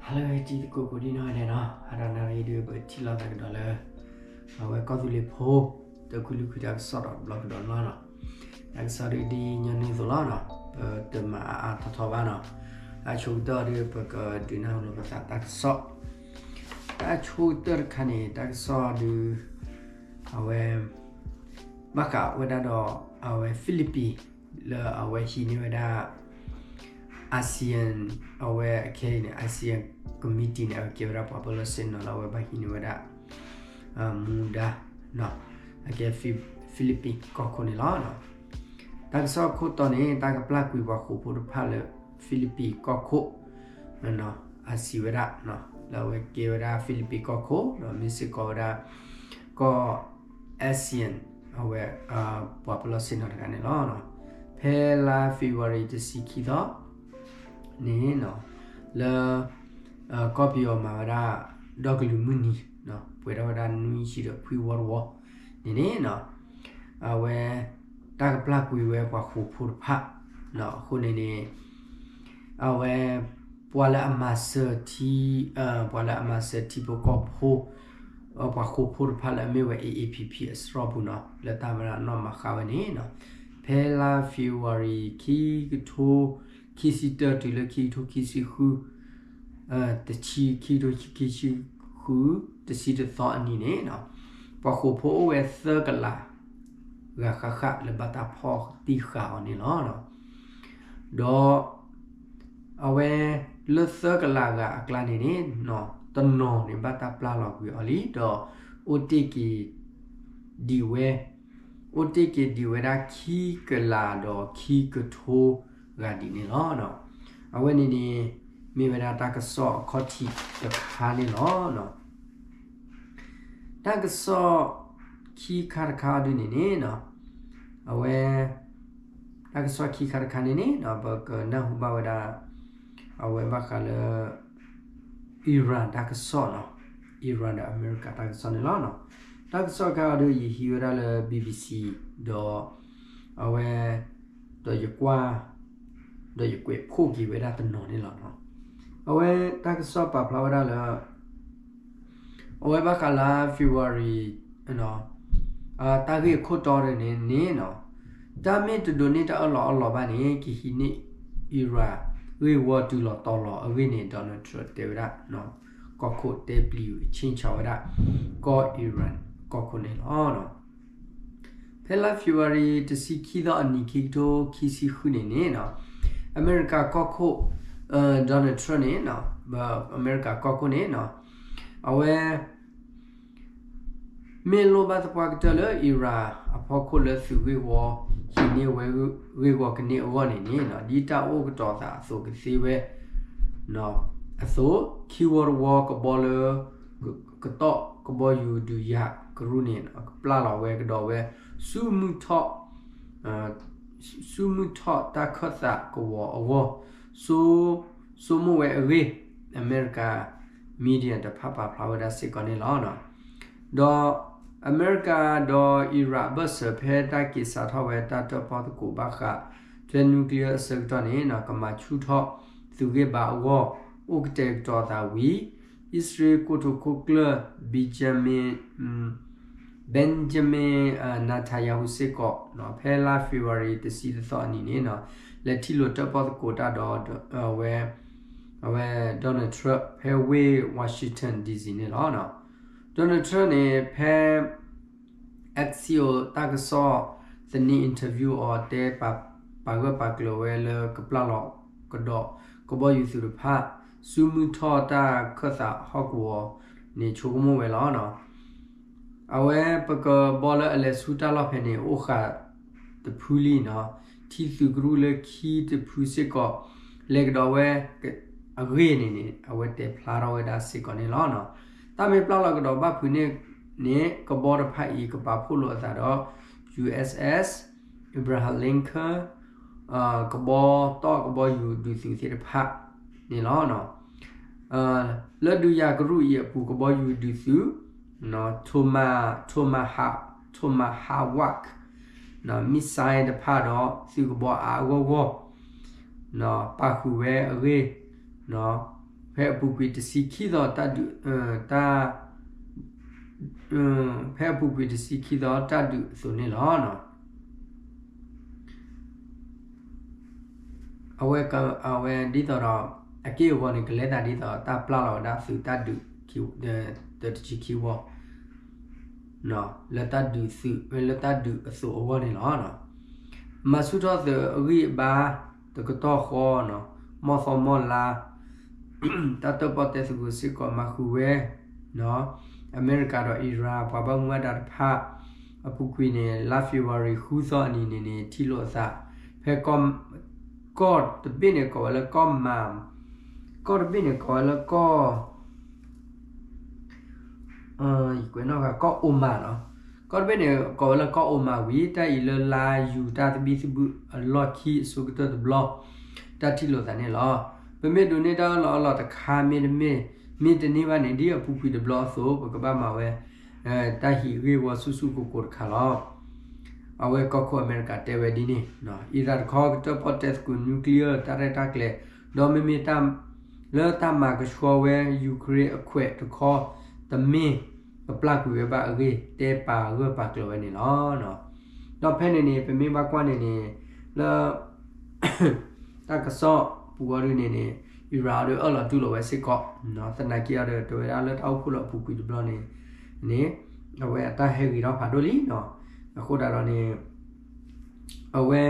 ဟါလၢအဂ့ၤ တံၤသကိးကိးဒံနီၢ်ဂၤဒဲးနီၤ, ဟါဒီးနၣ်ရံၣ်ဒုး ပထံၣ်လိာ်သးကဒီးလၢ အဝဲကီၢ်သူလ့ၤဖိ တၢ်ခုၣ်လွံၢ်ခုၣ်တၢ်ကစီၣ်ဒီးတဘျီကဒီးနီၤနီၤ, တၢ်ကစီၣ်ဒုးဒ်ညီနုၢ်အသိးလီၤနီၤ, ပတမၤအါအါထီထီဘၣ်နီၤ, တၢ်ဆိကတၢၢ်ဒုး ပကဒုးနၢ်ဟူလီၤပသးတၢ်ကစီၣ်, တၢ်ဆိကတၢၢ်တခါန့ၣ် တၢ်ကစီၣ်ဒုး အဝဲ ဘၣ်ဃးဝဲဒၣ်ဒီး အဝဲ Philippines လၢအဝဲဟံးန့ၢ်ဝဲဒၣ် ASEAN အဝဲအခဲအံၤန့ၣ် ASEAN committee န့ၣ် အကဲဝဲဒၣ်ပှၤပၢလီၢ်ဆ့ၣ်နီၤလၢအဝဲဘၣ်ဟံးန့ၢ်ဝဲဒၣ် မူဒါ အကဲ Philippines ကီၢ်ခိၣ်န့ၣ်လီၤ. တၢ်ကစီၣ်အခိၣ်တီန့ၣ် တၢ်ကပျၢ်ကွံာ်ပှၤဃိာ်ဖိတဖၣ်လၢ Philippines ကီၢ်ခိၣ် အစံးဝဲဒၣ် လၢအဝဲကဲဝဲဒၣ် Philippines ကီၢ်ခိၣ် ဒီးမ့ၢ်စ့ၢ်ကီးဝဲဒၣ် ကီၢ် ASEAN အဝဲ ပှၤပၢလီၢ်ဆ့ၣ်နီၤတဂၤန့ၣ်လီၤ. ဖဲလါ February တဆံခံသီန့ၣ် လၢ ကီၢ်ပယီၤမၤဝဲဒၣ် ဒီကလုာ်မုၢ်နံၤ ပှဲၤထီၣ်ဝဲဒၣ်နွံဆံဒီးခွံဝီတဝီန့ၣ်န့ၣ် အဝဲ တၢ်ကပျၢ်ကွံာ်ဝဲပှၤဃိာ်ဖိတဖၣ် အဃိန့ၣ်န့ၣ် အဝဲ ပှၤလၢအမၤစၢၤထံ ပှၤလၢအမၤစၢၤထံဖိကီၢ်ဖိ ပှၤဃိာ်ဖိတဖၣ်လၢအမ့ၢ်ဝဲ A A P P အစရီပူၤနီၤ လၢတၢ်မၤနီၣ်မၤဃါဝဲန့ၣ် ဖဲလါ February ခံကထိခံဆံတၢ တုၤလၢခံကထိခံဆံဃု တဆံ ခံကထိခံဆံဃု တဆံတသီအနံၤန့ၣ် ပှၤဃိာ်ဖိအိၣ်ဝဲသၢကလး ဂၤဃၣ်ဃၣ်လၢဘၣ်တၢ်ဖီၣ်တံၢ်ဃာ်အီၤန့ၣ်လီၤ. ဒီး အဝဲ လၢသၢကလးဂၤအကျါန့ၣ်န့ၣ် တနီၤန့ၣ်ဘၣ်တၢ်ပျၢ်လီၤကွံာ်အီၤလံ ဒီး အိၣ်တ့ၢ်က့ၤ ဒံးဝဲ အိၣ်တ့ၢ်က့ၤဒံးဝဲဒၣ်ခံကလးဒီးခံကထိဂၤဒံးန့ၣ်လီၤ. အဝဲန့ၣ်န့ၣ် မ့ၢ်ဝဲဒၣ်တၢ်ကစီၣ်အခီၣ်ထံးတခါန့ၣ်လီၤ. တၢ်ကစီၣ်ခံခါတခါအီၤဒုန့ၣ်န့ၣ် အဝဲ တၢ်ကစီၣ်ခံခါတခါန့ၣ်န့ၣ် ပကနၢ်ဟူဘၣ်ဝဲဒၣ် အဝဲဘၣ်ဃးလၢ Iran တၢ်ကစီၣ်နီၤ, Iran ဒီးအမဲရကၤတၢ်ကစီၣ်န့ၣ်လီၤ. တၢ်ကစီၣ်ခါအီၤဒု ယဟံးဝဲဒၣ်လၢ BBC ဒီး အဝဲ ဒီးယကွၢ် ဒီးယကွဲးဖှိၣ်က့ၤဝဲဒၣ်တနီၤန့ၣ်လီၤ. အဝဲတၢ်ကစီၣ်ပာ်ဖျါဝဲဒၣ်လၢ အဝဲဘၣ်ဃးလါ February တၢ်ဂ့ၢ်အခိၣ်တီန့ၣ်န့ၣ် တၢ်မ့ၢ်တဒိးန့ၢ် တၢ်အၢၣ်လီၤအီလီၤဘၣ်န့ၣ် ကဟံးန့ၢ် Iran ဂ့ၢ်ဝီတုၤလီၤတီၤလီၤအဂ့ၢ်န့ၣ် Donald Trump တဲဝဲဒၣ် ကီၢ်ခိၣ်တဲပျံၤ ဆ့ၣ်ဆီဝဲဒၣ် ကီၢ် Iran ကီၢ်ခိၣ်န့ၣ်လီၤ. ဖဲလါ February တဆံခံသီအနံၤ ခံကထိခံဆံဃုန့ၣ်န့ၣ် အမဲရကၤကီၢ်ခိၣ် Donald Trump န့ၣ် အမဲရကၤကီၢ်ခိၣ်န့ၣ် အဝဲ မ့ၢ်လိၣ်ဘၣ်သပှၢ်ကတၢၢ်လၢ Iran အဖီခိၣ်လၢသုးဂ့ၢ်ဝီ ဟံးန့ၢ်ဝဲဂ့ၢ်ဝီကန့ၢ်အဂီၢ်န့ၣ်န့ၣ် ဒ်တၢ်အိၣ်ကတီၤသးအသိးကသ့ဝဲ အသိး ခံဝီတဝီကဘီလၢ ကတီၢ်ကဘီယူၤဒုးယၤကရူၢ်န့ၣ် ကပျၢ်လီၤဝဲကဒီးဝဲ ဆူမုၢ်ထီၣ် ဆူမုၢ်ထီၣ်တၢ်ခၢၣ်သးကဝီၤအဂီၢ် ဆိ ဆိကမိၣ်ဝဲအဂ့ၢ် အမဲရကၤ media တဖၣ်ပာ်ဖျါဝဲဒၣ်စ့ၢ်ကီးန့ၣ်လီၤ. ဒီးအမဲရကၤဒီး Iran အဘၢၣ်စၢၤ ဖဲတၢ်က့ၤစးထီၣ်ဝဲတၢ်တၢၣ်ပီၣ်သကိးဘၣ်ဃး ထွဲ nuclear အဆၢကတီၢ်န့ၣ် ကမၤဆူၣ်ထီၣ်သုးဂ့ၢ်ဘါအဂီၢ် အိၣ်ကတဲာ်ကတီၤသးဝံၤ အံၣ်စရ့လးကိတိာ်ခိၣ်ကျၢၢ် Benjamin Benjamin Netanyahu စ့ၢ်ကီး ဖဲလါ February တဆံတသီအနံၤန့ၣ် လဲၤထံၣ်လိာ်တၢၣ်ပီၣ်သကိးတၢ်ဒီး အဝဲ အဝဲ Donald Trump ဖဲဝ့ၢ် Washington DC န့ၣ်လီၤ. Donald Trump န့ၣ် ဖဲ Axios တၢ်ကစီၣ်သန့ interview အီၤ တဲပာ်ဂၢၢ်ပာ်ကျၢၤဝဲလၢကပျၢ်လီၤကဒီးကဘီယူၤသုးတဖၣ် ဆူမုၢ်ထီၣ်တၢ်ခၢၣ်သးဟီၣ်ကဝီၤန့ၣ် ဆိကမိၣ်ဝဲလီၤ. အဝဲပကဘီလၢအလဲၤဆူတၢ်လီၢ်ဖဲန့ၣ် အိၣ်ဃာ်တဖုလံနီၤ, ထံသုးကရူၢ်လၢခံတဖုစ့ၢ်ကီး လဲၤကဒီးဝဲအဂ့ၢ်န့ၣ်န့ၣ် အဝဲတဲဖျါထီၣ်ဝဲဒၣ်စ့ၢ်ကီးန့ၣ်လီၤ. တၢ်မ့ၢ်ပျၢ်လီၤကဒီးဘၣ်ဖုးန့ၣ်န့ၣ် ကဘီတဖၣ်အံၤကပာ်ဖှိၣ်လိာ်အသးဒီး USS Abraham Lincoln ကဘီတီၢ်ကဘီယူၤဒုးသုးသ့ၣ်တဖၣ်န့ၣ်လီၤ. လၢဒုးယၤကရူၢ်အံၤအပူၤ ကဘီယူၤဒုးသုး Toma Tomahawk Tomahawk missile တဖၣ်ဒီး သုးကဘီအါအဂီၢ်ဂီၢ် ပာ်ဃုာ်ဝဲအဂ့ၢ် ဖဲ ဖဲအပူၤကွံာ်တဆံခံသီ တၢ်ဒုး တၢ် ဖဲအပူၤကွံာ်တဆံခံသီတၢ်ဒုးအသိးန့ၣ်လီၤ. အဝဲ အဝဲဒ်သိးဒီး အက့ၢ်အဂီၤန့ၣ် ကလဲၤသးဒ်သိးတၢ်ပျၢ်လီၤဝဲဒၣ်သုးတၢ်ဒုး တဆံခံဝီ လၢတၢ်ဒုးသုး လၢတၢ်ဒုးအသိးအဂီၢ်န့ၣ်လီၤ. မၤဆူၣ်ထီၣ်သုးအဂံၢ်အဘါ တကတီၢ်ဃီ မီၢ်သီမီၢ်လါ တၢ်တၢၣ်ပီၣ်တဲသကိးစ့ၢ်ကီးမၤဃုာ်ဝဲ အမဲရကၤဒီးအံရၣ် ပှၤဘၣ်မူဘၣ်ဒါတဖၣ် အပူၤကွံာ်န့ၣ် လါ February ဃုသီအနံၤန့ၣ်န့ၣ် ထံၣ်လိာ်အသး ဖဲ ကီၢ်တဘ့ၣ်န့ၣ်ကိးဝဲလၢကီၢ်မၤ ကီၢ်တဘ့ၣ်န့ၣ်ကိးဝဲလၢကီၢ် ယကွဲးနီၣ်ဂၤ ကီၢ်အိမၤနီၤ, ကီၢ်တဘ့ၣ်န့ၣ် ကိးဝဲလၢကီၢ်အိမၤဝံၤ တၢ်အံၤလၢလါယူၤတၢ်သဘံၣ်သဘုၣ်အလီၢ်ခံအဆိကတၢၢ်တဘျီ တၢ်ထံၣ်လိာ်သးန့ၣ်လီၤ. ပမ့ၢ်ဒိးန့ၢ်တၢ်အၢၣ်လီၤအီလီၤတခါမ့တမ့ၢ် မ့ၢ်တန့ၢ်ဘၣ်န့ၣ် ဒ်အပူၤကွံာ်တဘျီအသိး ပကဘၣ်မၤဝဲ တၢ်ဟံးဂ့ၢ်ဝီဆူၣ်ဆူၣ်ကိၢ်ကိၢ်တခါလီၤ. အဝဲကီၢ်ခိၣ်အမဲရကၤတဲဝဲဒ်န့ၣ်, အံရၣ်တခီကတၢၣ်ပီၣ်တဲသကိး nuclear တၢ်ရဲၣ်တၢ်ကျဲၤ ဒီးမ့မ့ၢ် လၢတၢ်မၤကဆှီဝဲ ယူၤခရ့ၣ်အခွဲးတခီ တမ့ၢ်ကပျၢ်ကွံာ်ဝဲဘၣ်အဂ့ၢ် တဲပာ်ဂၢၢ်ပာ်ကျၢၤဝဲန့ၣ်လီၤ. ဒီးဖဲန့ၣ်န့ၣ် ပမ့ၢ်ဘၣ်ကွၢ်န့ၣ်န့ၣ် လၢ တၢ်ကစီၣ်ပူၤအီၤဒုန့ၣ်န့ၣ် အံရၣ်အီၤဒု အၢၣ်လီၤတူၢ်လိာ်ဝဲစ့ၢ်ကီး, သနာ်က့အီၤဒု တဲဝဲဒၣ်လၢတၢ်အိၣ်ဖှိၣ်လၢအပူၤကွံာ်တဘျီန့ၣ်န့ၣ် အဝဲအတၢ်ဟဲဂ့ၤထီၣ်ဖးဒိၣ်လံနီၤ. အဃိဒၣ်ဒီးန့ၣ် အဝဲ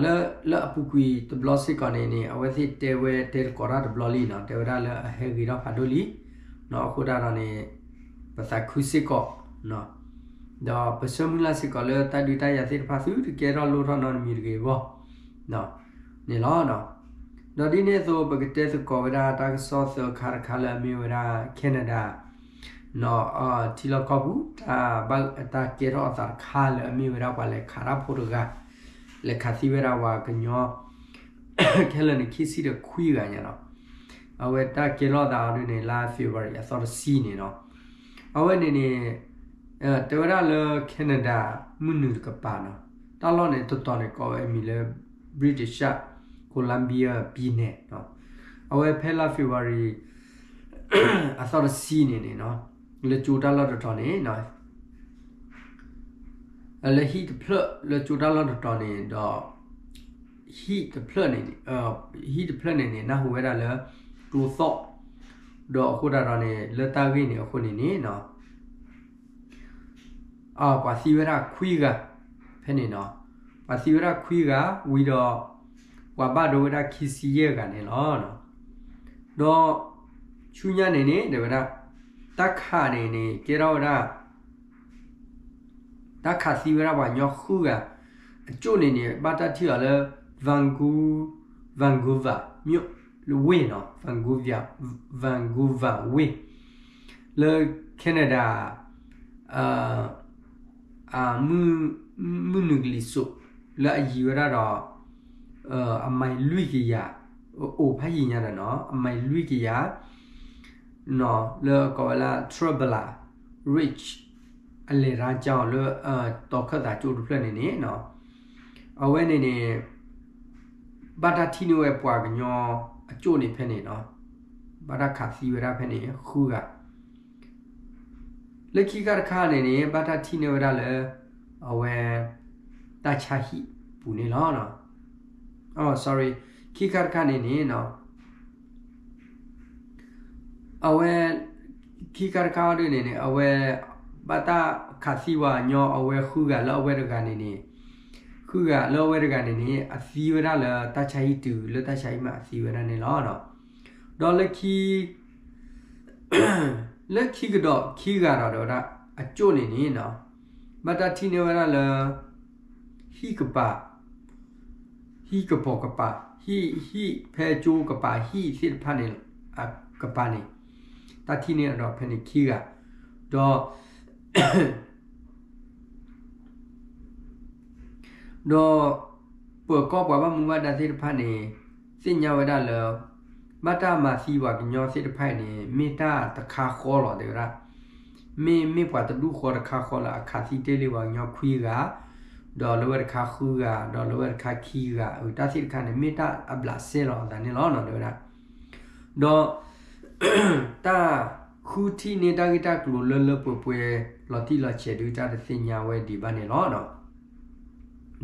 လၢ လၢအပူၤကွံာ်တဘျီစ့ၢ်ကီးန့ၣ်န့ၣ် အဝဲသ့ၣ်တဲဝဲတဲသကိးတၢ်တဘျီလံနီၤ, တဲဝဲဒၣ်လၢအဟဲဂ့ၤထီၣ်ဖးဒိၣ်လံနီၤ. အဃိဒၣ်ဒီးန့ၣ် ပသးခုစ့ၢ်ကီး ဒီးပဆၢမုၢ်လၢ်စ့ၢ်ကီးလၢတၢ်ဒုးတၢ်ယၤသ့ၣ်တဖၣ်သုတကဲထီၣ်လိၣ်ထီၣ်နီတမံၤတဂ့ၤအဂီၢ် န့ၣ်လီၤ. ဒီးဒ်န့ၣ်အသိး ပကတဲသကိးဝဲဒၣ်တၢ်ကစီၣ်သၢခါတခါလၢအမ့ၢ်ဝဲဒၣ် Canada ထံလီၢ်ကီၢ်ပူၤ တၢ်ဘၣ်အတၢ်ကဲထီၣ်အသးတခါလၢအမ့ၢ်ဝဲဒၣ် ပှၤလဲၤခးတၢ်ဖိတဂၤ လဲၤခးသံဝဲဒၣ်ပှၤကညီ ခဲလၢာ်န့ၣ် ခံဆံဒီးခွံဂၤညါနီၤ. အဝဲတၢ်ကဲထီၣ်သးအီၤဒုန့ၣ် လါ February အသီတဆံန့ၣ်နီၤ. အဝဲန့ၣ်န့ၣ် တဲဝဲဒၣ်လၢ Canada မုၢ်နုာ်တကပၤနီၤ, တၢ်လီၢ်န့ၣ်တတီၤန့ၣ် ကိးဝဲအမံၤလၢ British Columbia ပြည်နယ် အဝဲဖဲလါ February အသီတဆံန့ၣ်န့ၣ်နီၤ, လၢကၠိတၢ်လီၢ်တတီၤန့ၣ် လၢဟံၣ်တဖျၢၣ် လၢကၠိတၢ်လီၢ်တတီၤန့ၣ်ဒီး ဟံၣ်တဖျၢၣ်န့ၣ် ဟံၣ်တဖျၢၣ်န့ၣ်န့ၣ် နၢ်ဟူဝဲဒၣ်လၢ ကျိသီၣ်, ဒီးအဃိဒၣ်ဒီးန့ၣ် လၢတၢ်ဂ့ၢ်န့ၣ်အဃိန့ၣ်န့ၣ် ပှၤသံဝဲဒၣ်ခွံဂၤ ဖဲန့ၣ်နီၤ, ပှၤသံဝဲဒၣ်ခွံဂၤ ဝံၤဒီး ပှၤဘၣ်ဒိဝဲဒၣ်ခံဆံယဲၢ်ဂၤန့ၣ်လီၤ. ဒီး ဆူညါန့ၣ်န့ၣ် တဲဝဲဒၣ် တၢ်ခးန့ၣ်န့ၣ် ကဲထီၣ်ဝဲဒၣ် တၢ်ခးသံဝဲဒၣ်ပှၤကညီဃုဂၤ, အကၠိၣ်န့ၣ်န့ၣ် ဘၣ်တၢ်ထံၣ်အီၤလၢ Vancouver ဝ့ၢ်နီၤ, Vancouver ဝ့ၢ်, Vancouver ဝ့ၢ် လၢ Canada မုၢ်နုာ်ကလံၤစိး လၢအယံၤဝဲဒၣ်ဒီး အမံးလွံၢ်ကယၤ အိၣ်ဖးယံၤညါဒီးနီၤ အမံးလွံၢ်ကယၤ လၢကိးဝဲလၢ Tremblant Ridge အလဲၤရါကၠီလၢ တီၤခၢၣ်သးကၠိတဖျၢၣ်န့ၣ်န့ၣ် အဝဲန့ၣ်န့ၣ် ဘၣ်တၢ်ထံၣ်န့ၢ်ဝဲပှၤကညီအကၠိၣ်န့ၣ်ဖဲန့ၣ်နီၤ, ဘၣ်တၢ်ခးသံဝဲဒၣ်ဖဲန့ၣ်ဃုဂၤ လၢခံခါတခါန့ၣ်န့ၣ် ဘၣ်တၢ်ထံၣ်န့ၢ်ဝဲဒၣ်လၢ အဝဲ တၢ်ဆါဟံၣ်ပူၤန့ၣ်လီၤ. အိ sorry, ခံခါတခါန့ၣ်န့ၣ် အဝဲ ခံခါတခါအီၤဒုန့ၣ်န့ၣ် အဝဲ ဘၣ်တၢ်ခးသံဝဲညီအဝဲဃုဂၤ လၢအဝဲတဂၤန့ၣ်န့ၣ် ဃုဂၤလၢအဝဲတဂၤန့ၣ်န့ၣ် အသံဝဲဒၣ်လၢတၢ်ဆါဟံၣ်တုၤလၢတၢ်ဆါဟံၣ်မးအသံဝဲဒၣ်န့ၣ်လီၤ. ဒီးလၢခံ လၢခံကဒီးခံဂၤဒီး တဲဝဲဒၣ် အကၠိၣ်န့ၣ်န့ၣ် ဘၣ်တၢ်ထံၣ်န့ၢ်ဝဲဒၣ်လၢ ဟံၣ်ကပၤ ဟံၣ်ကပီၤကပၤ ဟံၣ် ဟံၣ်ဖဲကၠိကပၤ ဟံၣ်သ့ၣ်တဖၣ်န့ၣ် အကပၤန့ၣ် တၢ်ထံၣ်န့ၢ်ဒီးဖဲန့ၣ်ခံဂၤ ဒီး ဒီး ပၢၤကီၢ်ပှၤဘၣ်မူဘၣ်ဒါသ့ၣ်တဖၣ်န့ၣ် သ့ၣ်ညါဝဲဒၣ်လၢ ဘၣ်တၢ်မၤသံပှၤကညီသ့ၣ်တဖၣ်အံၤန့ၣ် မ့ၢ်တၢ်တခါဃီလီၤ တဲဝဲဒၣ်. မ့ၢ် မ့ၢ်ပှၤတဒူၣ်ဃီတခါဃီလၢအခးသံတ့ၢ်လံပှၤကညီခွံဂၤ, ဒီးလၢဝဲတခါဃုဂၤ, ဒီးလၢဝဲတခါခံဂၤ, အတၢ်သ့ၣ်တခါန့ၣ် မ့ၢ်တၢ်အဘျးစဲလီၤအသးန့ၣ်လီၤ တဲဝဲဒၣ်. ဒီး တၢ်ဃုထံၣ်န့ၢ်တၢ်ဂ့ၢ်တၢ်ကျိၤလၢလၢပှဲၤပှဲၤ လီၤတံၢ်လီၤဆဲးဒုး တၢ်တသ့ၣ်ညါဝဲဒံးဘၣ်န့ၣ်လီၤ.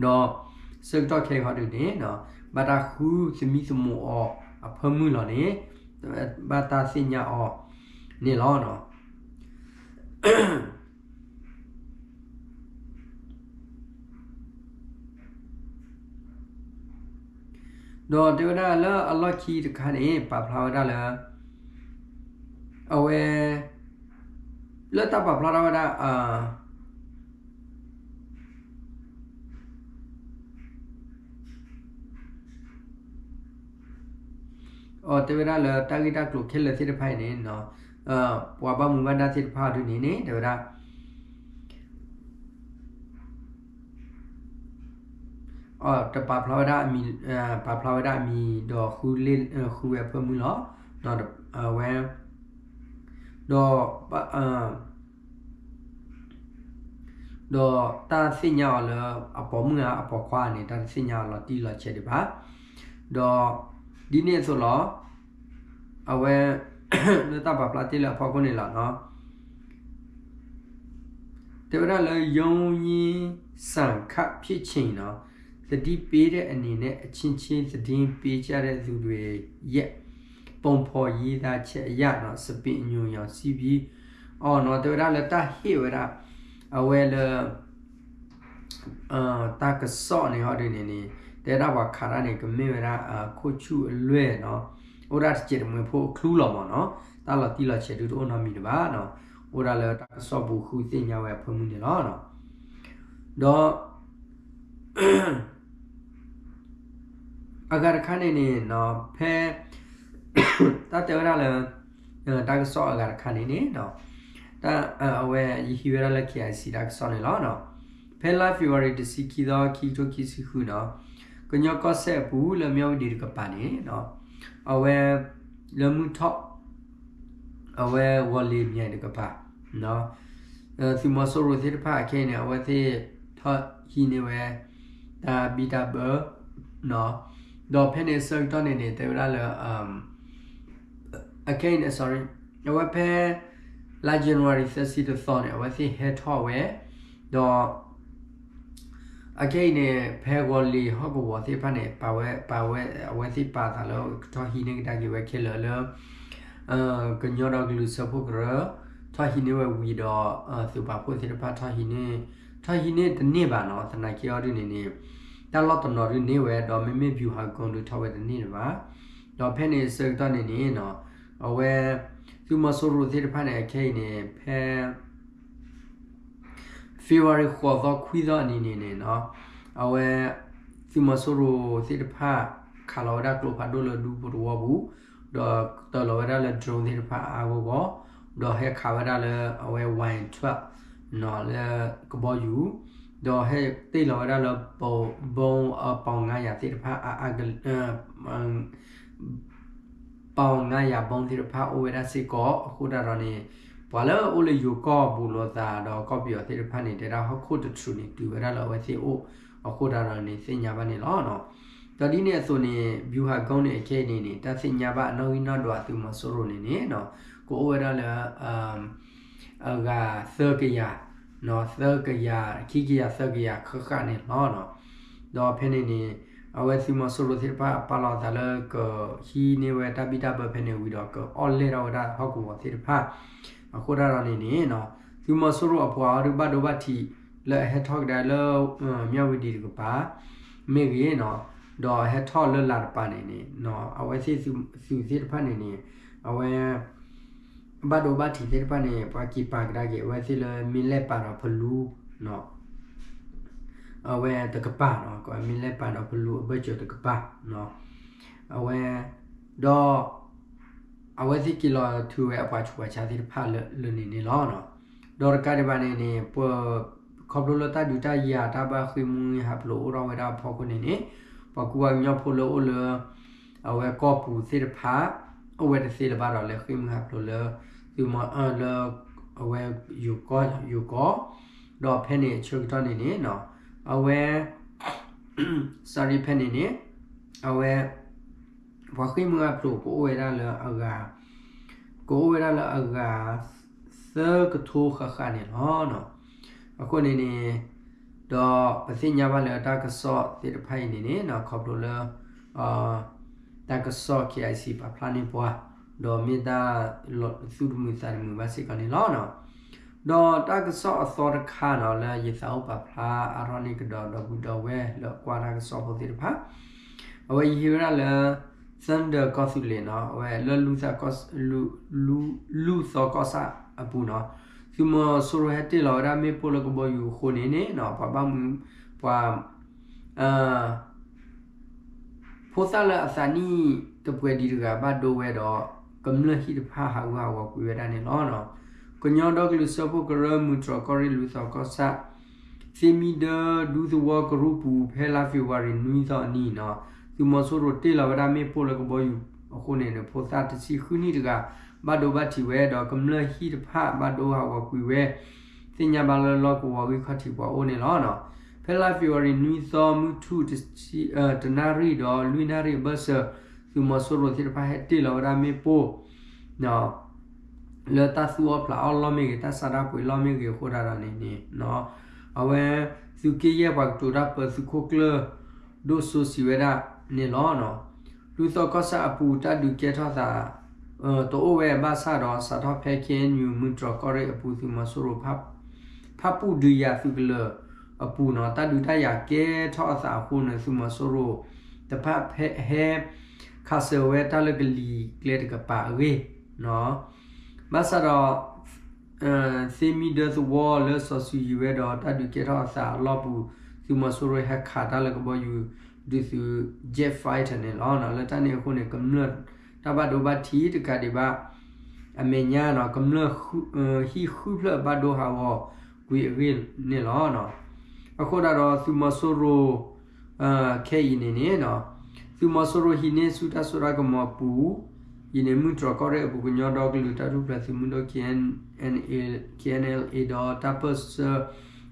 ဒီးဆၢကတီၢ်ခဲအံၤဟီဒုန့ၣ် ဘၣ်တၢ်ဃုသမံသမိးအီၤအဖၢမုၢ်လီၤန့ၣ် ဘၣ်တၢ်သ့ၣ်ညါအီၤန့ၣ်လီၤ. ဒီးတဲဝဲဒၣ်လၢအလီၢ်ခံတခါန့ၣ် ပာ်ဖျါဝဲဒၣ်လၢ အဝဲ လၢတၢ်ပာ်ဖျါထီၣ်ဝဲဒၣ် အတဲဝဲဒၣ်လၢတၢ်ဂ့ၢ်တၢ်ကျိၤခဲလၢာ်သ့ၣ်တဖၣ်အံၤန့ၣ် ပှၤဘၣ်မူဘၣ်ဒါသ့ၣ်တဖၣ်ဒုန့ၣ်န့ၣ် တဲဝဲဒၣ် တပာ်ဖျါဝဲဒၣ်အမံၤ, ပာ်ဖျါဝဲဒၣ်အမံၤဒီး ဃုဝဲအဖၢမုၢ်လီၤ. ဒီးအဝဲ ဒီး ဒီးတၢ်သ့ၣ်ညါအီၤလၢအပိာ်မုၣ်ဧါအပိာ်ခွါန့ၣ် တၢ်တသ့ၣ်ညါအီၤလီၤတံၢ်လီၤဆဲးဒံးဘၣ်. ဒီး ဒ်န့ၣ်အသိးလီၤ. အဝဲ လၢတၢ်ပာ်ဖျါတ့ၢ်လၢအဖီခိၣ်န့ၣ်လီၤ. တဲဝဲဒၣ်လၢ ရုံးရင်းဆန်ခတ်ဖြစ်ချိန်နော်, သတိပေးတဲ့အနေနဲ့ အချင်းချင်းသတင်းပေးကြတဲ့သူတွေရဲ့ ပုံဖော်ရေးသားချက်အရနော်, စပင်အညိုရောင်စီးပြီး အီၤနော်, တဲဝဲဒၣ်လၢတၢ်ဟ့ၣ်ဝဲဒၣ် အဝဲလၢ တၢ်ကစီၣ်န့ၣ်ဟီဒုန့ၣ်န့ၣ် တဲဒၣ်ပှၤခးတၢ်န့ၣ် ကမ့ၢ်ဝဲဒၣ် ခိၣ်ဆူၣ်အလွဲၢ်နော်, အိၣ်ဒၣ်တစဲးတမှဲၤဖိအချူလီၤမ့ၢ်နော်, တၢ်လီၤတံၢ်လီၤဆဲးဒုတအိၣ်နီတမံၤတဘၣ်နော်, အိၣ်ဒၣ်လၢတၢ်ကစီၣ်ပူၤဃုသ့ၣ်ညါဝဲအဖၢမုၢ်န့ၣ်လီၤ. ဒီး အဂၤတခါန့ၣ်န့ၣ် ဖဲ တၢ်တဲဝဲဒၣ်လၢ တၢ်ကစီၣ်အဂၤတခါန့ၣ်န့ၣ် တၢ် အဝဲယဟံးဝဲဒၣ်လၢ KIC တၢ်ကစီၣ်န့ၣ်လီၤ. ဖဲလါ February တဆံခံသီ ခံကထိခံဆံဃုန့ၣ် ကညီကီၢ်စဲၣ်အပူၤလၢ မြဝတီ တကပၤန့ၣ် အဝဲ လၢမုၢ်ထီၣ် အဝဲဂီၤလ့ၤမၠဲၣ်တကပၤ သုးမီၤစိရိၤသ့ၣ်တဖၣ်အခဲအံၤန့ၣ် အဝဲသ့ၣ်ထီၣ်ဟံးန့ၢ်ဝဲ တၢ်ဘံၣ်တၢ်ဘၢ ဒီးဖဲန့ၣ်အဆၢကတီၢ်န့ၣ်န့ၣ် တဲဝဲဒၣ်လၢ အခဲအံၤန့ၣ် sorry အဝဲဖဲ လါ January သၢဆံတသီန့ၣ် အဝဲသ့ၣ်ဟဲထီၣ်ဝဲ ဒီး အခဲအံၤန့ၣ် ဖဲဂီၤလ့ၤဟီၣ်ကဝီၤသ့ၣ်တဖၣ်န့ၣ် ပာ်ဝဲ ပာ်ဝဲ အဝဲသ့ၣ်ပာ်သးလၢကထီၣ်ဟံးန့ၢ်ကဒါက့ၤဝဲခဲလၢာ်လၢ ကညီဒီကလုာ်စၢဖှိၣ်ကရၢ ထီၣ်ဟံးန့ၢ်ဝဲဝံၤဒီး သုးပာ်ဖှိၣ်သ့ၣ်တဖၣ်ထီၣ်ဟံးန့ၢ် ထီၣ်ဟံးန့ၢ်တန့ၢ်ဘၣ်နီၤ သနာ်က့အီၤဒုန့ၣ်န့ၣ် တၢ်လီၢ်တနီၤဒုန့ၢ်ဝဲ ဒီးမ့မ့ၢ် ဗျူဟာကုန်း ဒုထီၣ်ဝဲတန့ၢ်ဘၣ်. ဒီးဖဲန့ၣ်အဆၢကတီၢ်န့ၣ်န့ၣ် အဝဲ သုးမီၤစိရိၤသ့ၣ်တဖၣ်န့ၣ် အခဲအံၤန့ၣ် ဖဲ February ဃိးသီခွံသီအနံၤန့ၣ်န့ၣ် အဝဲ သုးမီၤစိရိၤသ့ၣ်တဖၣ် ခးလီၤဝဲဒၣ်ကျိဖးဒိၣ်လၢဒူပတဝီပူၤ ဒီးတၢၤလီၤဝဲဒၣ်လၢ drone သ့ၣ်တဖၣ်အါအါဂီၢ်ဂီၢ် ဒီးဟဲခးဝဲဒၣ်လၢအဝဲ Y twelve လၢကဘီယူၤ ဒီးဟဲတ့ၢ်လီၤဝဲဒၣ်လၢ ဘုံ အ ပေါင်ငါးရာ သ့ၣ်တဖၣ်အါအါ ပေါင်ငါးရာ ဘုံ သ့ၣ်တဖၣ်အိၣ်ဝဲဒၣ်စ့ၢ်ကီး အဃိဒၣ်ဒီးန့ၣ် ပှၤလၢအအိၣ်လၢယိၤကီၢ်ဘူးလိာ်သးဒီးကီၢ်ပယီၤသ့ၣ်တဖၣ်န့ၣ် တဲဒၣ်ဟီၣ်ခိၣ်တထူၣ်န့ၣ် တုၤဝဲဒၣ်လၢအဝဲသ့ၣ်အိၣ် အဃိဒၣ်ဒီးန့ၣ် သ့ၣ်ညါဘၣ်န့ၣ်လီၤ. ဒီးဒ်န့ၣ်အသိးန့ၣ် ဗျူဟာကုန်း န့ၣ် အခဲအံၤန့ၣ်န့ၣ် တၢ်သ့ၣ်ညါဘၣ်အနီၣ်ဂံၢ်နီၣ်ဒွးသုးမီၤစိရိၤန့ၣ်န့ၣ် ကအိၣ်ဝဲဒၣ်လၢ အဂၤသၢကယၤ သၢကယၤ ခံကယၤ သၢကယၤဃၣ်ဃၣ်န့ၣ်လီၤ. ဒီးဖဲန့ၣ်န့ၣ် အဝဲသုးမီၤစိရိၤသ့ၣ်တဖၣ်ပာ်လီၤအသးလၢကဟံးန့ၢ်ဝဲတၢ်ဘံၣ်တၢ်ဘၢဖဲန့ၣ်ဝံၤဒီး ကအီၣ်လဲၢ်ထီၣ်ဝဲဒၣ်ဟီၣ်ကဝီၤသ့ၣ်တဖၣ် အဃိဒၣ်ဒီးန့ၣ်န့ၣ် သုးမီၤစိရိၤအပှၤအီၤဒုးဘၣ်ဒိဘၣ်ထံးလၢအဟဲထီၣ်ကဒါလၢ မြဝတီ တကပၤ မ့ၢ်ဂ့ၤနီၤ ဒီးဟဲထီၣ်လၢလၤတပၤန့ၣ်န့ၣ် အဝဲသ့ၣ်သုးသ့ၣ်တဖၣ်န့ၣ်န့ၣ် အဝဲ ဘၣ်ဒိဘၣ်ထံးသ့ၣ်တဖၣ်န့ၣ် ပှၤက့ၤပာ်ကဒါက့ၤအဝဲသ့ၣ်လၢမ့ၢ်လဲၣ်ပာ်ဒီးဖလူ အဝဲတကပၤနီၤ ကမ့ၢ်လဲၣ်ပာ်ဒီးဖလူအဘၢၣ်စၢၤတကပၤ အဝဲ ဒီး အဝဲသ့ၣ်က့ၤလီၤထုးဝဲအပှၤဆူးပှၤဆါသ့ၣ်တဖၣ်လၢန့ၣ်န့ၣ်လီၤ. ဒီးတကးဒံးဘၣ်န့ၣ်န့ၣ် ပ ခီဖျိလၢတၢ်ဒုးတၢ်ယၤတၢ်ဘၣ်ဃ့ၢ်မှံဟးဖျိးအိၣ်ထီၣ်ဝဲဒၣ်အဖီခိၣ်န့ၣ်န့ၣ် ပှၤကူပှၤကညီဖိလၢအိၣ်လၢ အဝဲကီၢ်ပူၤသ့ၣ်တဖၣ် အိၣ်ဝဲတသ့လၢၤဘၣ်ဒီးလဲၤဃ့ၢ်မှံဟးဖျိးလၢ သုးမီၤလၢ အဝဲယိၤကီၢ် ယိၤကီၢ် ဒီးဖဲန့ၣ်အဆၢကတီၢ်န့ၣ်န့ၣ်နီၤ အဝဲ စၤရံဖဲန့ၣ်န့ၣ် အဝဲ ပှၤဃ့ၢ်မှံဟးဖျိးကအိၣ်ဝဲဒၣ်လၢအဂၤ ကအိၣ်ဝဲဒၣ်လၢအဂၤ သၢကထိဃၣ်ဃၣ်န့ၣ်လီၤ. အဃိန့ၣ်န့ၣ် ဒီးပသ့ၣ်ညါဘၣ်လၢတၢ်ကစီၣ်သ့ၣ်တဖၣ်အံၤန့ၣ်န့ၣ် ခီဖျိလၢ တၢ်ကစီၣ် KIC ပာ်ဖျါန့ၢ်ပှၤ ဒီးမ့ၢ်တၢ်သူၣ်တမုာ်သးတမုာ်ဘၣ်စ့ၢ်ကီးန့ၣ်လီၤ. ဒီးတၢ်ကစီၣ်အသီတခါနီၤ လၢယသးအိၣ်ပာ်ဖျါအါထီၣ်န့ၢ်ကဒီးဒီပုၢ်ဒီဝဲၢ်လၢအကွၢ်တၢ်ကစီၣ်ဖိသ့ၣ်တဖၣ် အဝဲယဟ့ၣ်ဝဲဒၣ်လၢ Thunder ကီၢ်သူလ့ၤနီၤ အဝဲလၢ လူသီကီၢ်ဆၣ်အပူၤနီၤ သုးမီၤစိရိၤဟဲတ့ၢ်လီၤဝဲဒၣ်မ့ၣ်ပိၢ်လၢကဘီယူၤအဃိန့ၣ်န့ၣ် ပှၤဘၣ်မူ ပှၤ ဖိသၣ်လၢအသးနံၣ်တပှဲၤဒံးတဂၤဘၣ်ဒိဝဲဒီး ကမျၢၢ်ဟံၣ်တဖၣ်ဟးဂူာ်ဟးဂီၤကွံာ်ဝဲဒၣ်န့ၣ်လီၤ. ကညီဒီကလုာ်စၢဖှိၣ်ကရၢ မုၢ်တြီၢ်ကီၢ်ရ့ၣ် လူသီကီၢ်ဆၣ် သ့မံဒၢဒူသဝီကရူၢ်ပူၤ ဖဲလါဖ့ၤဘြူၤအါရံၤနွံသီအနံၤနီၤ သုးမီၤစိရိၤတ့ၢ်လီၤဝဲဒၣ်မ့ၣ်ပိၢ်လၢကဘီယူၤအဃိန့ၣ် ဖိသၣ်တဆံဃုနံၣ်တဂၤ ဘၣ်ဒိဘၣ်ထံးဝဲဒီး ကမျၢၢ်ဟံၣ်တဖၣ်ဘၣ်ဒိဟးဂီၤကွံာ်ဝဲ သ့ၣ်ညါဘၣ်လၢလီၢ်ကဝီၤဂံၢ်ခီၣ်ထံးပှၤအိၣ်န့ၣ်လီၤ. ဖဲလါဖ့ၤဘြူၤအါရံၤနွံသီ မုၢ်ထူၣ်တနၣ်ရံၣ်ဒီးလွံၢ်နၣ်ရံၣ်အဘၢၣ်စၢၤ သုးမီၤစိရိၤသ့ၣ်တဖၣ်ဟဲတ့ၢ်လီၤဝဲဒၣ်မ့ၣ်ပိၢ် လၢတၢ်သူၣ်အီၣ်ဖျးအီၣ်လီၢ်မ့ၢ်ဂ့ၤ တၢ်ဆါတၢ်ပှ့ၤလီၢ်မ့ၢ်ဂ့ၤအဃိသတးဒီးန့ၣ်န့ၣ် အဝဲ သုးက့ယဲၢ်ပှၤကတိၤတၢ်ပၢသုးခိၣ်ကျၢၢ် ဒိၣ်စိစံးဝဲဒၣ်န့ၣ်လီၤ. လူသီကီၢ်ဆၣ်အပူၤ တၢ်ဒုးကဲထီၣ်သး တအိၣ်ဝဲဘၣ်ဆၣ်ဒီး စးထီၣ်ဖဲ KNU မုၢ်တြီၢ်ကီၢ်ရ့ၣ်အပူၤ သုးမီၤစိရိၤ ဖၣ်ပူၣ်ဒုးယၤသုးကလၢၤအပူၤနီၤ တၢ်ဒုးတၢ်ယၤကဲထီၣ်အသးအဃိန့ၣ် သုးမီၤစိရိၤတဖၣ်ဟဲ ခးစၢၤဝဲတၢ်လၢကလံၤကျဲတကပၤအဂ့ၢ် ဘၣ်ဆၣ်ဒီး သ့မံဒၢသဝီလၢစီၤစုၤယံၤဝဲဒီးတၢ်ဒုးကဲထီၣ်အသးအလီၢ်ပူၤ သုးမီၤစိရိၤဟဲခးတၢ်လၢကဘီယူၤဒုးသုး jet fighter န့ၣ်လီၤ. လၢတၢ်န့ၣ်အဃိန့ၣ် ကမျၢၢ်တၢ်ဘၣ်ဒိဘၣ်ထံးတကးဒံးဘၣ် အမဲာ်ညါနီၤ ကမျၢၢ်ဟံၣ်ဃုဖျၢၣ်ဘၣ်ဒိဟးဂီၤကွံာ်အဂ့ၢ်န့ၣ်လီၤ. အဃိသတးဒီးသုးမီၤစိရိၤ ခဲအံၤန့ၣ်န့ၣ် သုးမီၤစိရိၤဟံးန့ၢ်ဆူတၢ်စိတၢ်ကမီၤအပူၤ အံၤန့ၣ် မုၢ်တြီၢ်ကီၢ်ရ့ၣ်အပူၤ ကညီဒီကလုာ်တၢ်ထူၣ်ဖျဲးသုးမုၢ်ဒိၣ် K N L A ဒီးတၢ်ပၢၢ်ဆၢ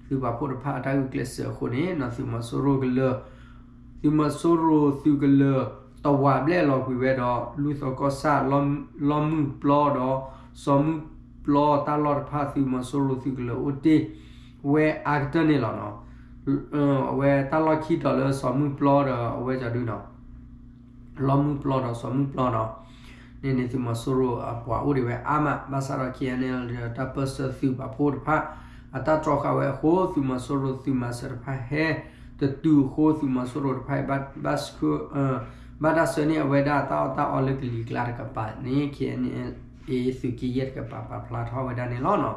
သုးပာ်ဖှိၣ်တဖၣ်အတၢ်ဂုာ်ကျဲးစၢးအဃိန့ၣ် သုးမီၤစိရိၤကလၢၤ သုးမီၤစိရိၤသုးကလၢၤ တဝာ်ဘျဲၣ်လီၤကွံာ်ဝဲဒီး လူသီကီၢ်ဆၣ် လီမုၢ်ပျီဒီး စီၤမုၢ်ပျီတၢ်လီၢ်တဖၣ် သုးမီၤစိရိၤသုးကလၢၤအိၣ်တ့ၢ်ဝဲအါကတၢၢ်န့ၣ်လီၤနီၤ. အဝဲတၢ်လီၢ်ခံတီၤလၢစီၤမုၢ်ပျီဒီးအဝဲကဒုနီၤ လီမုၢ်ပျီဒီးစီၤမုၢ်ပျီနီၤ န့ၣ်န့ၣ် သုးမီၤစိရိၤအပှၤအိၣ်ဒံးဝဲအါမး ဘၣ်ဆၣ်ဒီး K N L ဒီးတၢ်ပၢၢ်ဆၢသုးပာ်ဖှိၣ်တဖၣ် အတၢ်တြီဃာ်ဝဲအဃိ သုးမီၤစိရိၤသုးမၤစၢၤတဖၣ်ဟဲတတုၤအဃိ သုးမီၤစိရိၤတဖၣ်အံၤ ဘၣ်ဆှၢ ဘၣ်တၢ်ဆှၢန့ၢ်အဝဲဒၣ်တၢ်အီၣ်တၢ်အီလၢကလံၤကျါတကပၤန့ၣ် K N L A သုးက့ယဲၢ်တကပၤပာ်ဖျါထီၣ်ဝဲဒၣ်န့ၣ်လီၤနီၤ.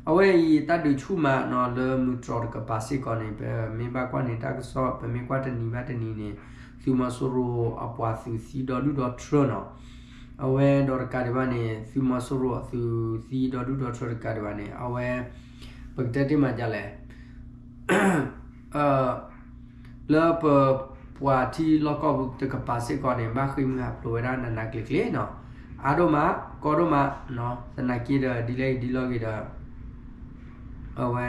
အဝဲအံၤတၢ်ဒုးဆူၣ်မးနီၤ လၢမုၢ်တြီၢ်တကပၤစ့ၢ်ကီးန့ၣ် ပမ့ၢ်ဘၣ်ကွၢ်န့ၣ်တၢ်ကစီၣ် ပမ့ၢ်ကွၢ်တနံၤဘၣ်တနံၤန့ၣ် သုးမီၤစိရိၤအပှၤသုးသံဒီဒူၣ်ဒီထြၢနီၤ. အဝဲဒီးတကးဒံးဘၣ်န့ၣ် သုးမီၤစိရိၤအသုးသံဒီဒူၣ်ဒီထြၢတကးဒံးဘၣ်န့ၣ် အဝဲ ပကတဲတ့ၢ်မးဒ်လဲၣ် လၢပပှၤထံလီၢ်ကီၢ်ပူၤတကပၤစ့ၢ်ကီးန့ၣ် ဘၣ်ဃ့ၢ်မှံဟးဖျိးဝဲဒၣ်နးနးကျံၤကျံၤနီၤ. အါဒိၣ်မး ကီဒိၣ်မး သနာ်က့ဒီး ဒ်လဲၣ်ဂ့ၤဒ်လဲၣ်ဂ့ၤဒီး အဝဲ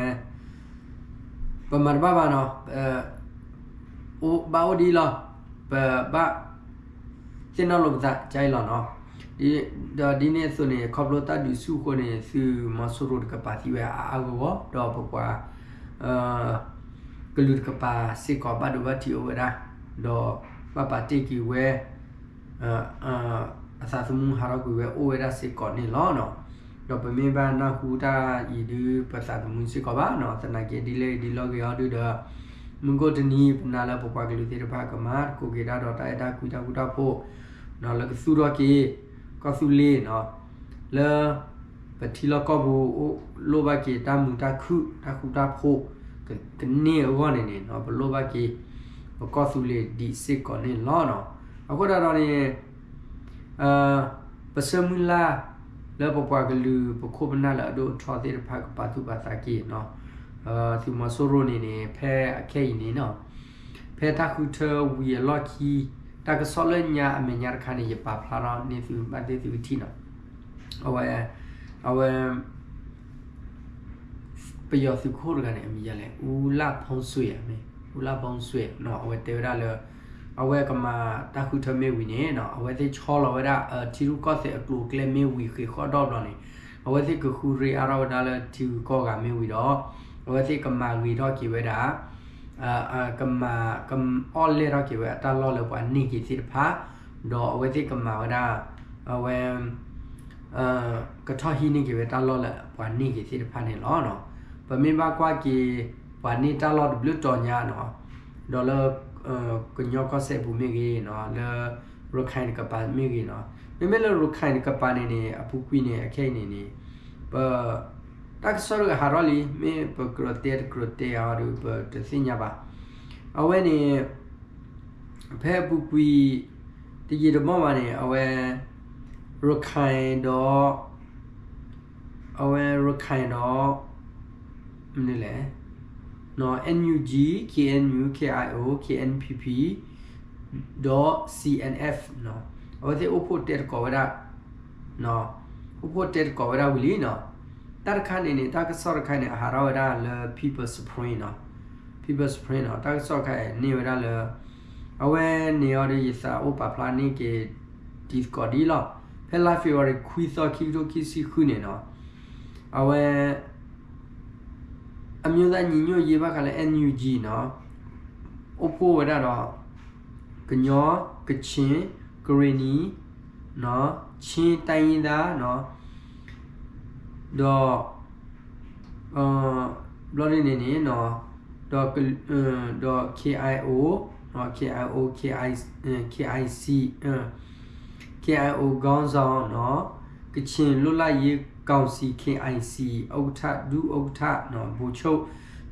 ပမၤတဘၣ်ဘၣ်နီၤ ဘၣ်အိၣ်ဒ်အံၤလီၤ ပဘၣ် သ့ၣ်နီၣ်လိာ်ပသးကအံၤလီၤနီၤ. ဒီးဒ်န့ၣ်အသိးန့ၣ် ခီဖျိတၢ်ဒုးဆူၣ်အဃိန့ၣ် သုးမီၤစိရိၤတကပၤသံဝဲအါအါဂီၢ်ဂီၢ် ဒီးပပှၤ ကလုာ်တကပၤစ့ၢ်ကီးဘၣ်ဒိဘၣ်ထံးအိၣ်ဝဲဒၣ် ဒီးဘၣ်ပာ်တ့ၢ်က့ၤဝဲ အသးသမူဟးထီၣ်ကွံာ်ဝဲအိၣ်ဝဲဒၣ်စ့ၢ်ကီးန့ၣ်လီၤ. ဒီးပမ့ၢ်ဘၣ်နၢ်ဟူတၢ်အံၤဒုး ပသးသမူစ့ၢ်ကီးဘၣ်နီၤ သနာ်က့ဒ်လဲၣ်ဒ်လဲၣ်ဂ့ၤအီၤဒုးဒီး မုၢ်ကိၣ်တနံၤ ပနာ်လၢပပှၤကလုာ်သ့ၣ်တဖၣ်ကမၤသကိးက့ၤတၢ်ဒီးတၢ်အဲၣ်တၢ်ကွံတၢ်ဃူတၢ်ဖိး လၢကသူၣ်ထီၣ်က့ၤ ကီၢ်သူလ့ၤနီၤ လၢ ပထံလီၢ်ကီၢ်ပူၤ လိၣ်ဘၣ်က့ၤတၢ်မုာ်တၢ်ခုၣ် တၢ်ဃူတၢ်ဖိး ကန့ၢ်အဂီၢ်န့ၣ်န့ၣ် ပလိၣ်ဘၣ်က့ၤ ပကီၢ်သူလ့ၤဒံးစ့ၢ်ကီးန့ၣ်လီၤ. အဃိသတးဒီးန့ၣ် ပဆၢမုၢ်လၢ် လၢပပှၤကလုာ်ပခိၣ်ပနၢ်လၢအဒိၣ်အထီသ့ၣ်တဖၣ်ကပာ်သူၣ်ပာ်သးက့ၤနီၤ သုးမီၤစိရိၤန့ၣ်န့ၣ် ဖဲအခဲအံၤန့ၣ်နီၤ ဖဲတၢ်ဃုထၢဝံၤအလီၢ်ခံ တၢ်ကစီၣ်လၢညါအမဲာ်ညါတခါန့ၣ် ယပာ်ဖျါထီၣ်န့ၢ်သုဘၣ်သ့ၣ်သုကထံၣ်နီၤ အဝဲ အဝဲ ပ ပယီၤသုးခိၣ်တဂၤန့ၣ် အမံၤယၤလဲၣ်, အူလၢ်ဖီစူၤဧါ, မ့ၢ် အူလၢ်ဖီစူၤဧါနီၤ, အဝဲတဲဝဲဒၣ်လၢ အဝဲကမၤတၢ်ဃုထၢမ့ၢ်ဝံၤန့ၣ်နီၤ, အဝဲသ့ၣ်ဆီလီၤဝဲဒၣ် ထံရူၢ်ကီၢ်သဲးအကျိၤအကျဲမ့ၢ်ဝံၤဃ့ၤဃီၣ်ဒီဘျီန့ၣ်, အဝဲသ့ၣ်ကဃုရ့အါထီၣ်ဝဲဒၣ်လၢထံဂုၤကီၢ်ဂၤမ့ၢ်ဝံၤဒီး အဝဲသ့ၣ်ကမၤဂ့ၤထီၣ်က့ၤဝဲဒၣ် ကမၤ ကအီၣ်လဲၢ်ထီၣ်က့ၤဝဲအတၢ်လီၢ်လၢပှၤန့ၢ်က့ၤသ့ၣ်တဖၣ်, ဒီးအဝဲသ့ၣ်ကမၤဝဲဒၣ် အဝဲ ကထီၣ်ဟံးန့ၢ်က့ၤဝဲတၢ်လီၢ်လၢပှၤန့ၢ်က့ၤသ့ၣ်တဖၣ်န့ၣ်လီၤ. ပမ့ၢ်ဘၣ်ကွၢ်က့ၤ ပှၤန့ၢ်တၢ်လီၢ်တဘျုးတီၤညါနီၤ, ဒီးလၢ ကညီကီၢ်စဲၣ်ပူၤမ့ၢ်ဂ့ၤနီၤ, လၢရခၢၣ်တကပၤမ့ၢ်ဂ့ၤနီၤ, မ့မ့ၢ်လၢရခၢၣ်တကပၤန့ၣ်န့ၣ် အပူၤကွံာ်န့ၣ် အခဲအံၤန့ၣ်န့ၣ် ပ တၢ်ကစီၣ်ဒုးဟးထီၣ်လံ, မ့ၢ်ပကြၢးတဲတကြၢးတဲအီၤဒီး ပတသ့ၣ်ညါဘၣ်. အဝဲန့ၣ် ဖဲအပူၤကွံာ် တယံာ်တမီၢ်ဘၣ်န့ၣ် အဝဲ ရခၢၣ်ဒီး အဝဲရခၢၣ်ဒီး မနုၤလဲၣ် NUG, KNU, KIO, KNPP ဒီး CNF အဝဲသ့ၣ်အိၣ်ဖှိၣ်တဲသကိးဝဲဒၣ် အိၣ်ဖှိၣ်တဲသကိးဝဲဒၣ်ဝံၤလံနီၤ. တၢ်တခါန့ၣ်န့ၣ် တၢ်ကစီၣ်တခါန့ၣ် အဟးထီၣ်ဝဲဒၣ်လၢ People's Spring နီၤ, People's Spring နီၤ, တၢ်ကစီၣ်တခါန့ၣ်ဝဲဒၣ်လၢ အဝဲန့ၣ်အီၤဒီး ယသးအိၣ်ပာ်ဖျါန့ၢ်က့ၤ တံၤသကိးဒ်လီၤ. ဖဲလါ February ခွံသီ ခံကထိခံဆံဃုန့ၣ်နီၤ, အဝဲ အမျိုးသားညီညွတ်ရေး ဘၣ်ဃးလၢ NUG နီၤ, အိၣ်ဖှိၣ်ဝဲဒၣ်ဒီး ကညီ, ကချင်, ကရင်နီ, ချင်းတိုင်းရင်းသား ဒီး ဘျီဒ်န့ၣ်န့ၣ် ဒီး ဒီး KIO, KIO, KIC, KIO ခေါင်းဆောင် ကချင်လွတ်လပ်ရေးကောင်စီ KIC ဥက္ကဋ္ဌ ဒုဥက္ကဋ္ဌ ဗိုလ်ချုပ်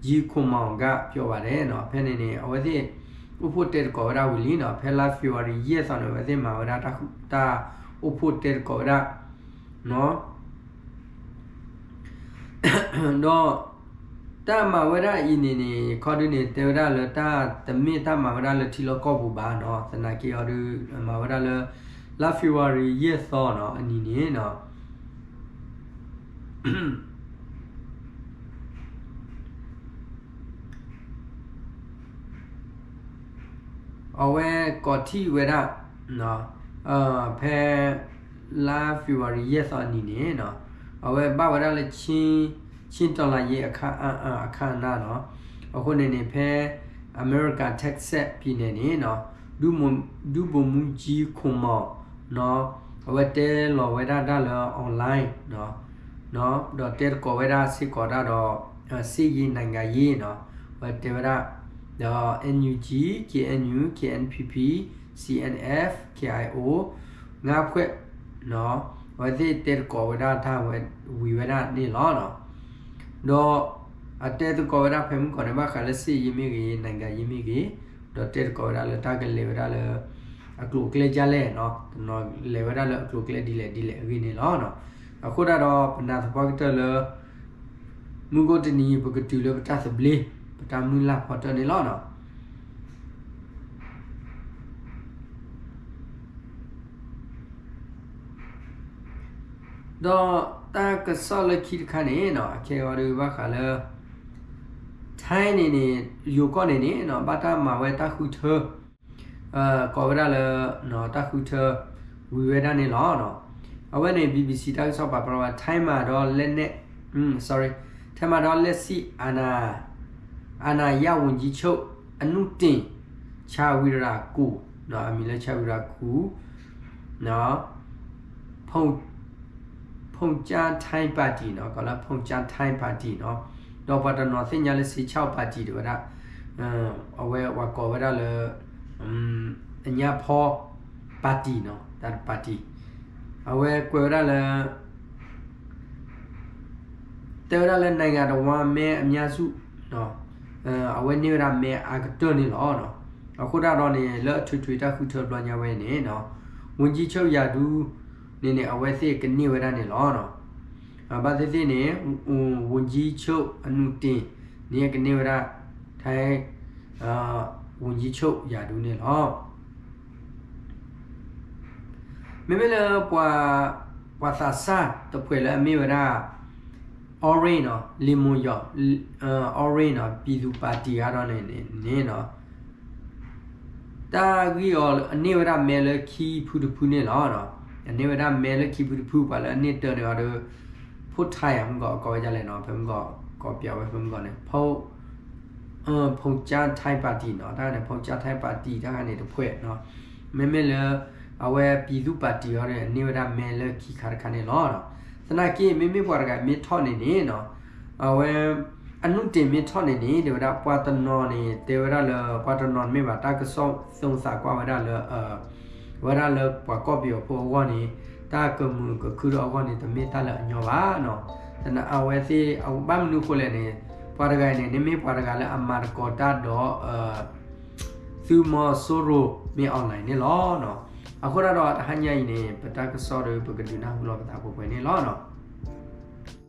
ကြီးခွန်မောင်က ပြောပါတယ်နီၤ. ဖဲန့ၣ်န့ၣ် အဝဲသ့ၣ် အိၣ်ဖှိၣ်တဲသကိးဝဲဒၣ်ဝံၤလံနီၤ. ဖဲလါ February ယဲၢ်သီန့ၣ် အဝဲသ့ၣ်မၤဝဲဒၣ်တၢ်ဃု, တၢ်အိၣ်ဖှိၣ်တဲသကိးဝဲဒၣ် ဒီး တၢ်မၤဝဲဒၣ်အံၤန့ၣ်န့ၣ် ခီဒုန့ၣ် တဲဝဲဒၣ်လၢတၢ်တမ့ၢ် တၢ်မၤဝဲဒၣ်လၢထံလီၢ်ကီၢ်ပူၤဘၣ်နီၤ. သနာ်က့အီၤဒုး မၤဝဲဒၣ်လၢ လါ February ယဲၢ်သီနီၤ အနံၤန့ၣ်နီၤ အဝဲကိးထီၣ်ဝဲဒၣ် ဖဲ လါ February ယဲၢ်သီအနံၤန့ၣ်နီၤ အဝဲဘၣ်ဝဲဒၣ်လၢ ချင်းတော်လှန်ရေးအခမ်းအနားနီၤ. အဃိန့ၣ်န့ၣ် ဖဲ အမဲရကၤ Texas ပြည်နယ်န့ၣ်နီၤ ဒုဗိုလ်မှူးကြီးခွန်မောင်နီၤ အဝဲတဲလီၤဝဲဒၣ်တၢ်လၢ online နီၤ ဒီးတဲသကိးဝဲဒၣ်စ့ၢ်ကီးတၢ်ဒီး စစ်ရေးနိုင်ငံရေးနီၤ အဝဲတဲဝဲဒၣ် ဒီး NUG, KNU, KNPP, CNF, KIO ငါးဖွဲ့ အဝဲသ့ၣ်တဲသကိးဝဲဒၣ်တၢ်ဝဲဝံၤဝဲဒၣ်န့ၣ်လီၤ. ဒီးအတဲသကိးဝဲဒၣ်ဖဲမုၢ်ကီၢ်န့ၣ် ဘၣ်ဃးလၢ စစ်ရေး မ့ၢ်ဂ့ၤ နိုင်ငံရေး မ့ၢ်ဂ့ၤ ဒီးတဲသကိးဝဲဒၣ်လၢတၢ်ကလဲၤဝဲဒၣ်လၢ အကျိၤအကျဲဒ်လဲၣ်နီၤ တနီၤလဲၤဝဲဒၣ်လၢအကျိၤအကျဲဒ်လဲၣ်ဒ်လဲၣ်အဂ့ၢ်န့ၣ်လီၤ. အဃိဒၣ်ဒီး ပနာ်သပှၢ်ကတၢၢ်လၢ မုၢ်ဂီၤတနံၤ ပကတုၤလၢပတၢ်သဘျ့ ပတၢ်မုၢ်လၢ်ဖီတၢၢ်န့ၣ်လီၤ. ဒီးတၢ်ကစီၣ်လၢခံတခါန့ၣ်နီၤ အခဲအံၤဒုးဘၣ်ဃးလၢ Thai န့ၣ်န့ၣ် ယိၤကီၢ်န့ၣ်န့ၣ်နီၤ ဘၣ်တၢ်မၤဝဲတၢ်ဃုထၢ ကိးဝဲဒၣ်လၢ တၢ်ဃုထၢ ဝံၤဝဲဒၣ်န့ၣ်လီၤ. အဝဲန့ၣ် BBC တၢ်ကစီၣ်ပာ်ဖျါဝဲ Thai မှာတော့လက်နက် sorry, Thai မှာတော့လက်ရှိအာဏာ အာဏာရဝန်ကြီးချုပ် အနုတင် ချာဝီရာကူ အမံၤလၢ ချာဝီရာကူ ဖုန် ဖုန်ကြားထိုင်းပါတီနီၤ ကိးလၢ ဖုန်ကြားထိုင်းပါတီနီၤ ဒီးပှၤတနီၤသ့ၣ်ညါလၢ စစ်ခြောက်ပါတီ တဲဝဲဒၣ် အဝဲပှၤကိးဝဲဒၣ်လၢ အညါဖီ ပါတီနီၤ တၢ်ပါတီ အဝဲကွဲးဝဲဒၣ်လၢ တဲဝဲဒၣ်လၢ နိုင်ငံတော် မဲအများစု အဝဲန့ၢ်ဝဲဒၣ်မဲအါကတၢၢ်န့ၣ်လီၤ. အဃိဒၣ်ဒီးန့ၣ် လၢအထွံၣ်ထွံၣ်တၢ်ဃုထၢဘျီညါဝဲန့ၣ်နီၤ ဝန်ကြီးချုပ် ရာထူး န့ၣ်န့ၣ် အဝဲသ့ၣ်ကန့ၢ်ဝဲဒၣ်န့ၣ်လီၤ. ဘၣ်သ့ၣ်သ့ၣ်န့ၣ် ဝန်ကြီးချုပ် အနုတင် န့ၣ်ကန့ၢ်ဝဲဒၣ် Thai ဝန်ကြီးချုပ် ရာထူး န့ၣ်လီၤ. မ့မ့ၢ်လၢ ပှၤသးစၢ်တဖုလၢအမ့ၢ်ဝဲဒၣ် Orange နီၤ လံာ်မိၢ်ယီၤ Orange နီၤ ပြည်သူ့ပါတီ ကဒီးန့ၣ်န့ၣ်နီၤ တၢ်ဂံၢ်အီၤ အန့ၢ်ဝဲဒၣ်မဲလၢခံဖုတဖုန့ၣ်လီၤ. အန့ၢ်ဝဲဒၣ်မဲလၢခံဖုတဖု ပှၤလၢအန့ၢ်တၢၢ်န့ၣ်အီၤဒီး ဖီၣ်ထါယၤ မုၢ်ဂီၤကိးဝဲဒ်လဲၣ်နီၤ ဖဲမုၢ်ဂီၤကိးပၠးဝဲဖဲမုၢ်ဂီၤန့ၣ် ဖီၣ် ဖီၣ်ကၠၢ်ထၢၣ်ပၣ်တံၣ်နီၤ တၢ်န့ၣ် ဖီၣ်ကၠၢ်ထၢၣ်ပၣ်တံၣ် တၢ်န့ၣ်တဖှဲးနီၤ မ့မ့ၢ်လၢ အဝဲပြည်သူ့ပါတီ အီၤဒီး အန့ၢ်ဝဲဒၣ်မဲလၢခံခါတခါန့ၣ်လီၤ. သနာ်က့ မ့မ့ၢ်ပှၤတဂၤမ့ၢ်ထီၣ်န့ၣ်န့ၣ်နီၤ အဝဲ အနုတင်မ့ၢ်ထီၣ်န့ၣ်န့ၣ် တဲဝဲဒၣ် ပှၤတနီၤန့ၣ် တဲဝဲဒၣ်လၢ ပှၤတနီၤမ့ၢ်ဘၣ် တၢ်ကစီၣ်သံသးကွၢ်ဝဲဒၣ်လၢ ဝဲဒၣ်လၢပှၤကီၢ်ပယီၤဖိအဂီၢ်န့ၣ် တၢ်ကမုာ်ကခုဒီးအဂီၢ်န့ၣ် တမ့ၢ်တၢ်လၢအညီဘၣ်နီၤ. သနာ်က့ အဝဲသ့ၣ် ဘၣ်မနုၤဃိလဲၣ်န့ၣ် ပှၤတဂၤအံၤန့ၣ် မ့မ့ၢ်ပှၤတဂၤလၢအမၤသကိးတၢ်ဒီး သုးမီၤစိရိၤ မ့ၢ် online န့ၣ်လီၤ. အဃိဒၣ်ဒီးတဟါညါအံၤန့ၣ် ပတၢ်ကစီၣ်ဒီး ပကဒုးနၢ်ဟူလီၤပသးပှဲၤပှဲၤန့ၣ်လီၤ.